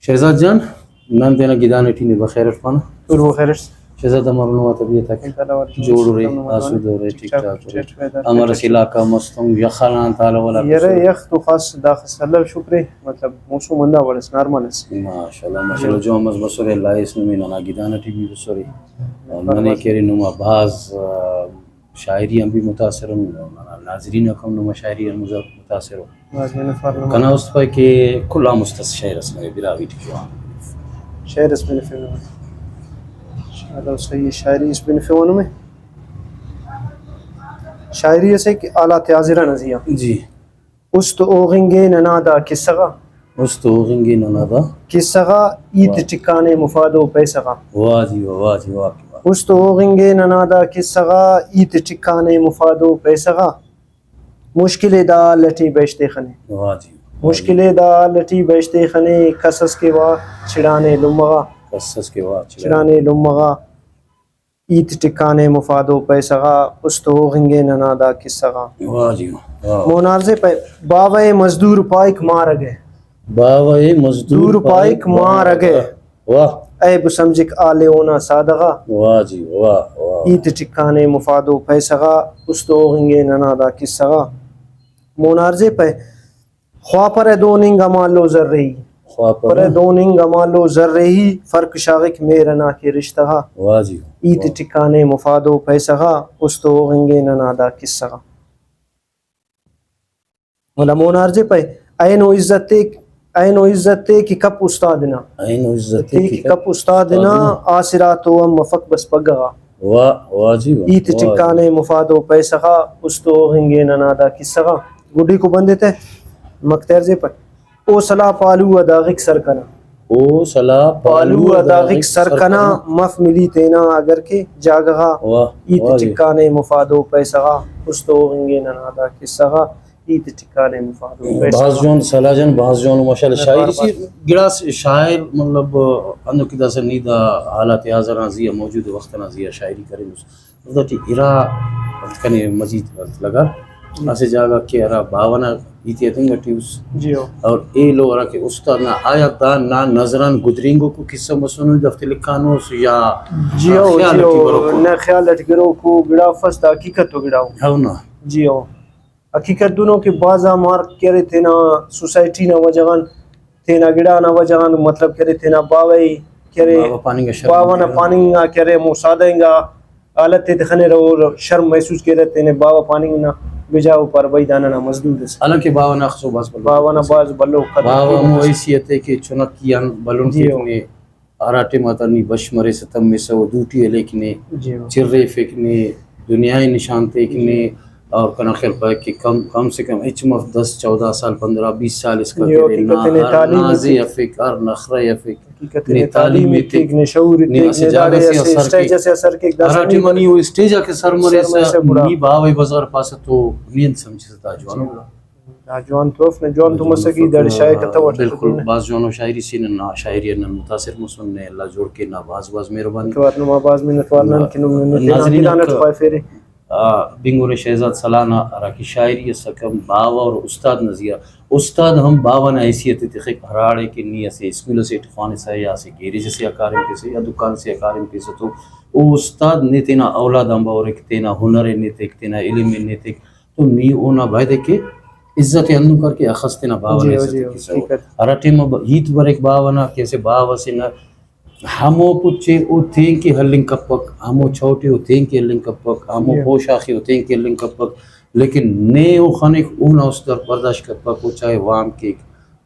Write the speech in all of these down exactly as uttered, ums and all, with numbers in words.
شہزاد جان، نن تینا گدان ٹی نے بخیر اٹ پانہ۔ تول بخیر اٹ۔ شہزاد، امر نما طبیعت آک؟ اللہ تعالی وارث جوڑ ارے، نما آسودہ ارے، ٹھیک ٹھاک ٹھاک ارے۔ ٹھیک ٹھاک۔ امر اسہ علاقہ مس تون یخ آن تالو والا یرے، یخ تو خاص داخس اللہ شکر ءِ، مطلب موسم ہندا وڑ اس، نارمل اس۔ ماشاءاللہ، ماشاءاللہ، جوان مس بسرے، اللہ ایس نمے ننا گدان ٹی بھی بسرے۔ اور ننے کہ ارے نما بھاز، آ، شاعری آن بھی متاثر ان، ننا ناظرین آک ہم نما شاعری آن مزا-، متاثر ان۔ بھاز منت وار نما۔ کنا است پائے کہ کل آن مست اسہ شعر اس مرے براہوئی ٹی جوان۔ شعر اس بنفے نمے۔ چلو صحیح، شاعری اس بنفے نمے۔ شاعری اسے کہ حالات حاضرہ نا زیہا۔ جی۔ است اوغنگے ننا دا قصہ غا۔ است اوغنگے ننا دا۔ قصہ غا، ہیت واہ۔ ٹکانے مفاد و پیسہ غا۔ واہ جی واہ، واہ جی واہ، واہ۔ است اوغنگے ننا دا قصہ غا، ہیت ٹکانے مفاد و پیسہ غا۔ مشکل ءِ دا حال ٹی بہشت ءِ خنے۔ واہ جی۔ مشکل ءِ دا حال ٹی بہشت ءِ خنے، کس اس کہ وا چڑانے لمہ غا۔ کس اس کہ وا چڑانے۔ چڑانے لمہ غا۔ ہیت ٹکانے مفاد و پیسہ غا، است اوغنگے ننا دا قصہ غا۔ واہ جی واہ، واہ۔ مونارزے پہ باوہ ءِ مزدور پائک مار اگہ۔ باوہ ءِ مزدور دور پائک پائک مار مار اگہ۔ اگہ۔ واہ۔ عیب سمجھک حال ءِ اونا سادہ غا۔ واہ جی واہ، واہ۔ ہیت ٹکانے مفاد و پیسہ غا، است اوغنگے ننا دا قصہ غا۔ مونارزے پہ خواپرہ دون انگا مالو زرے ای۔ خواپرہ۔ خواپرہ دون انگا مالو زرے ای، فرق شاغک مہر ئنا کہ رشتہ غا۔ واہ جی واہ۔ ہیت ٹکانے مفاد و پیسہ غا، است اوغنگے ننا دا قصہ غا۔ ولدا مونارزے پائے، اینو عزت تے، اینو عزت تے کہ کپ استاد نا۔ اینو عزت تے تے کہ کہ کپ کپ استاد استاد نا، نا۔ آسرا تو ہم مفک بس پگہ غا۔ واہ، واہ جی واہ، ہیت واہ۔ ٹکانے مفاد و پیسہ غا، است اوغنگے ننا دا قصہ غا۔ گڈیکو بندے تہ مکتیار زیپک۔ او سلاہ پالو آ داغک سر کنا۔ او سلاہ پالو آ داغک سر کنا، مف ملی تینا اگر کہ جاگہ غا۔ واہ، ہیت واہ جی۔ ٹکانے مفاد و پیسہ غا، است اوغنگے ننا دا قصہ غا۔ ہیت ٹکانے مفاد و پیسہ بھاز غا۔ جوان سلاہ جان، بھاز جوان، ماشاءاللہ۔ شاعری سی گڑاس شاعر، مطلب، ہندن کہ داسہ نی دا حالات حاضر آن زی آ، موجود وخت ئنا زی آ شاعری کرینس، اوفتا ٹی ارا انت کنے مزید انت لگا، اسہ جاگہ کہ ہرا باوہ نا ہیت ءِ ہتنگ ٹی اس۔ جی ہو۔ اور ایلو ہرا کہ استاد نا، آیا دا نا نظر آن گدرینگوکو قصہ مسنو دافتے لکھانوس یا جی ہو، خیال جی اٹی ہو، بروکو؟ نہ خیال اٹ گروکو گڑا افس، دا حقیقت و گڑا ہو۔ ہو نا۔ جی ہو۔ حقیقت دنو کہ بھاز آ مارک کہ ارے تینا سوسائٹی نا وجہ غان، تینا گڑا نا وجہ غان، مطلب کہ ارے تینا باوہ ءِ کہ ارے، باوہ پاننگ آ شرم باوہ نا کیرہ۔ پاننگ آ کہ ارے ہمو سادہ انگا حالت تے تخنیرہ، او شرم محسوس کیرہ تینے باوہ پاننگ نا بجا، او پارہ بھئی دا ننا مزدور اس۔ حالانکہ باوہ نا اخسو بھاز بھلو باوہ نا بھاز بھلو قدر باوہ کیرہ۔ ہمو حیثیت ءِ کہ چنکی آن بھلن جی کیک ہو۔ نے۔ ہرا ٹائم آتا نی بش مریسہ تمسہ و دوٹی ہلیک نے، جی۔ چریفک نے، دنیا ءِ نشان تیک نے، جی۔ اور کنا خیال پائک کہ کم، کم سے کم ہچ مف دس، چودہ سال، پندرہ، بیس سال اسکا جی، کہ ارے حقیقت نا نے ہر تعلیم نازے ایتک۔ افک، ہر نخرہ افک، حقیقت نے نے تعلیم تعلیم ایتک، ایتک، نے شعور نے ایتک، اسہ نے جاگہ داڑے سے اسہ اثر اسٹیج کیک۔ اسے اثر کیک، داسہ ہرا ٹائم ٹائم نی او اسٹیج آ کہ سر سر مریسہ، مریسہ گڑا۔ نی باوہ ءِ بزغر پاسہ تو نی انت سمجھسہ دا جوانو۔ جی۔ دا جوان تو اف نہ، جوان تو مسکی، داڑے شاعر کتوٹ۔ بالکل، بھاز جوانو شاعری سے نن نا شاعری آن نن متاثر مسن، نے اللہ جوڑ کے نا، بھاز بھاز مہربانی۔ منت وار نما، بھاز منت وار نن کہ نم ننے تینا ناظرین گدان اٹ آک، خواہفیرے۔ آ، بنگورے شہزاد سلاہ نا ہرا کہ شاعری اسکہ باوہ اور استاد نا زیہا، استاد ہم باوہ نا حیثیت ءِ تخک، ہراڑے کہ نی اسہ اسکول اسے ٹی خوانسہ یا اسہ گیریج اسے آ کاریم کیسہ یا دکان اسے آ کاریم کیسہ تو او استاد نے تینا اولاد آن بورک، تینا ہنر ءِ نے تیک، تینا علم ءِ نے تیک۔ تو نی اونا بایدے کہ عزت ءِ ہندن کر کہ اخس تینا باوہ نا جی، عزت ءِ جی، کسہ۔ حقیقت۔ ہرا ٹائم آ ب-، ہیت بریک باوہ نا کہ اسہ باوہ سے نا، ہمو پچ ءِ او تینکہ ہلنگ کپک، ہمو چوٹ ءِ او تینکہ ہلنگ کپک، ہمو جی۔ پوشاخ ءِ او تینکہ ہلنگ کپک، لیکن نے او خنک اونا است در برداشت کپک، او چاہے وام کیک،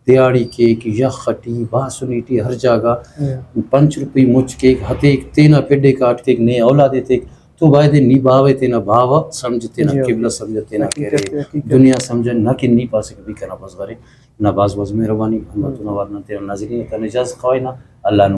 دیہاڑی کیک، یخ ٹی، باسنی ٹی، ہر جاگہ ہم۔ پنچ روپئی مچ کیک، ہتیک، تینا پڈ ءِ کاٹ کیک، نے اولاد ءِ تیک، تو بایدے نی باوہ ءِ تینا باوہ سمجھ، تینا جی، قبلہ سمجھ، تینا حقیقت، کرے حقیقت۔ دنیا سمجھ، نہ کہ نی پاسہ کہ بھئی کنا بزغرے۔ نا بھاز بھاز مہربانی، ہندا ہم۔ تون اوار نن تینا ناظرین آتیان اجازت خواہنہ۔ اللہ